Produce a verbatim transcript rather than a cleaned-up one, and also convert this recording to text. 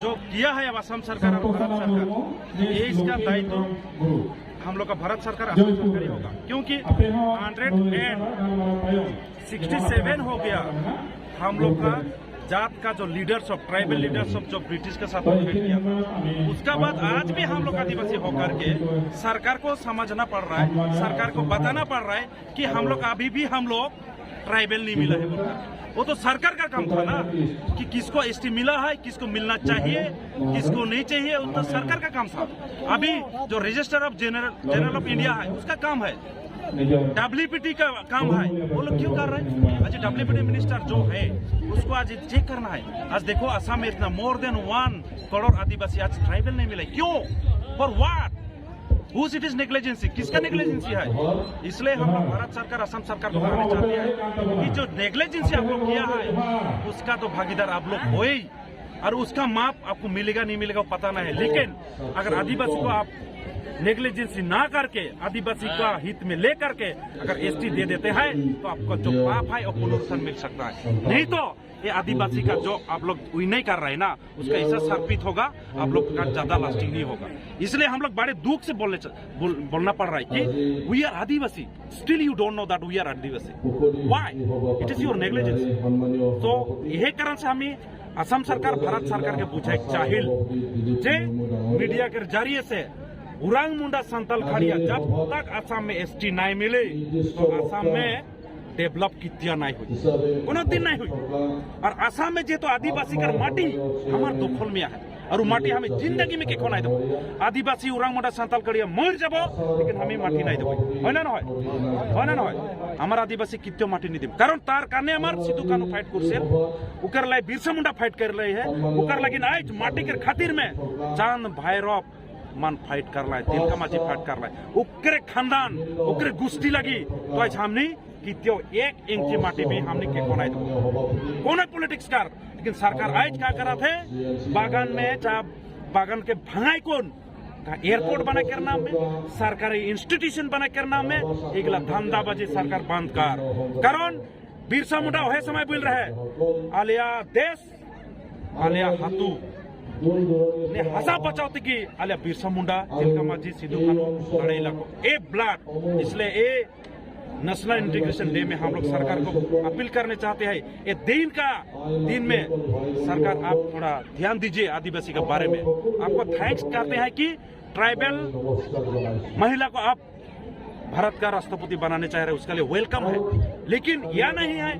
जो किया है अब असम सरकार और भारत सरकार, ये इसका दायित्व हम लोग का भारत सरकार, असम सरकार ही होगा, क्योंकि हंड्रेड एंड सिक्सटी सेवन हो गया हम लोग का जात का जो leaders of, tribal leaders of, जो ब्रिटिश के साथ में फाइट किया था, उसका बाद आज भी हम लोग आदिवासी होकर के सरकार को समझना पड़ रहा है, सरकार को बताना पड़ रहा है कि हम लोग अभी भी हम लोग ट्राइबल नहीं मिला है बोलकर। वो तो सरकार का काम था ना कि किसको एसटी मिला है, किसको मिलना चाहिए, किसको नहीं चाहिए, वो तो सरकार का काम था। अभी जो register of general, general of India है, उसका काम है, डब्ल्यूपीटी का काम है, वो लोग क्यों कर रहे हैं? आज डब्ल्यूपीटी मिनिस्टर जो है, उसको आज चेक करना है। आज देखो, असम में इतना मोर देन वन करोड़ आदिवासी आज ट्राइबल नहीं मिले, क्यों? For what? Whose it is negligence? किसका नेग्लिजेंसी है? इसलिए हम लोग भारत सरकार, असम सरकार को कहना चाहते हैं कि जो नेग्लिजेंसी आप लोग किया है, उसका तो भागीदार आप लोग हो ही, और उसका माप आपको मिलेगा नहीं मिलेगा, वो पता नहीं है। लेकिन अगर आदिवासी को आप नेग्लिजेंसी ना करके, आदिवासी का हित में लेकर के अगर एसटी दे देते हैं, तो आपका जो पाप है, वो पुनरुत्थान मिल सकता है। नहीं तो ये आदिवासी का जो आप लोग विनय कर रहे हैं ना, उसका हिस्सा सर्पित होगा, आप लोग का ज्यादा लास्टिंग नहीं होगा। इसलिए हम लोग बड़े दुख से बोलने च-, बोल, बोलना पड़ रहा है कि we are Adivasi, still you don't know that we are Adivasi. Why? It is your negligence। तो यही कारण से हमें असम सरकार, भारत सरकार के बुझाए चाहिए जे मीडिया के जरिए से उरांग मुंडा संताल खड़िया जब तक असम में एसटी नहीं मिले, तो असम में डेवलप कितिया नहीं हुई, कोनो दिन नहीं हुई। और आसाम में जेहेतु आदिवासी कर माटी हमार दखल में है, और वो माटी हमें जिंदगी में के खोनाई देबो। आदिवासी उरांग मुंडा संताल खड़िया मर जाबो, लेकिन हमें माटी नहीं देबो। है ना, ना है? है ना, ना है? हमार आदिवासी कित्ते माटी नहीं देबो, कारण तार कारणे हमार सिद्धू कानू फाइट करसेल, उकर लाई बिरसा मुंडा फाइट कर रहे हैं, उकर लेकिन आज माटी के खातिर में चांद भैरव मन फाइट कर रहा है, तिलका मांझी फाइट कर रहा है, उकरे खानदान, उकरे गुस्ती लगी, तो आज हमने कित्ते एक इंची माटी भी हमने के कोनाई दो। कौन है पॉलिटिक्स कर? लेकिन सरकार आज क्या करा थे? बागान में, चाह बागान के भंगाई कौन का एयरपोर्ट बना के नाम में, सरकारी इंस्टीट्यूशन बना के नाम में, इगला धंधाबाजी सरकार बंद कर। कारण बिरसा मुंडा वह समय बोल रहे, आलिया देश, आलिया हाथू। ᱱᱮ ᱦᱟᱥᱟ ᱵᱟᱪᱟᱣ ᱛᱮᱜᱮ ᱟᱞᱮ ᱵᱤᱨᱥᱟ ᱢᱩᱱᱰᱟ, ᱛᱤᱞᱠᱟ ᱢᱟᱹᱡᱷᱤ, ᱥᱤᱫᱩ ᱠᱟᱹᱱᱦᱩ ᱞᱟᱹᱲᱦᱟᱹᱭ ᱞᱟᱠᱚ ᱮ ᱵᱞᱟᱰ, ᱤᱥᱞᱤᱭᱮ ᱮ ᱱᱮᱥᱱᱟᱞ ᱤᱱᱴᱤᱜᱨᱮᱥᱚᱱ ᱰᱮ ᱢᱮ ᱦᱟᱢ ᱞᱚᱜ ᱥᱚᱨᱠᱟᱨ ᱠᱚ ᱟᱯᱤᱞ ᱠᱟᱨᱱᱮ ᱪᱟᱦᱛᱮ ᱦᱟᱭ, ᱮ ᱫᱤᱱ ᱠᱟ ᱫᱤᱱ ᱢᱮ ᱥᱚᱨᱠᱟᱨ ᱟᱯ ᱛᱷᱚᱲᱟ ᱫᱷᱮᱭᱟᱱ ᱫᱤᱡᱤᱭᱮ ᱟᱹᱫᱤᱵᱟᱹᱥᱤ ᱠᱟ ᱵᱟᱨᱮ ᱢᱮ, ᱟᱯᱠᱚ ᱛᱷᱟᱭᱮᱸᱠᱥ ᱠᱟᱨᱛᱮ ᱦᱟᱭ ᱠᱤ ᱴᱨᱟᱭᱵᱮᱞ ᱢᱟᱦᱤᱞᱟ ᱠᱚ ᱟᱯ ᱵᱷᱟᱨᱚᱛ ᱠᱟ ᱨᱟᱥᱴᱨᱚᱯᱚᱛᱤ ᱵᱟᱱᱟᱱᱮ ᱪᱟᱦᱮ ᱨᱮ ᱩᱥᱠᱟ ᱞᱤᱭᱮ ᱣᱮᱞᱠᱟᱢ ᱦᱟᱭ, ᱞᱮᱠᱤᱱ ᱭᱟ ᱱᱟᱦᱤ ᱦᱟᱭ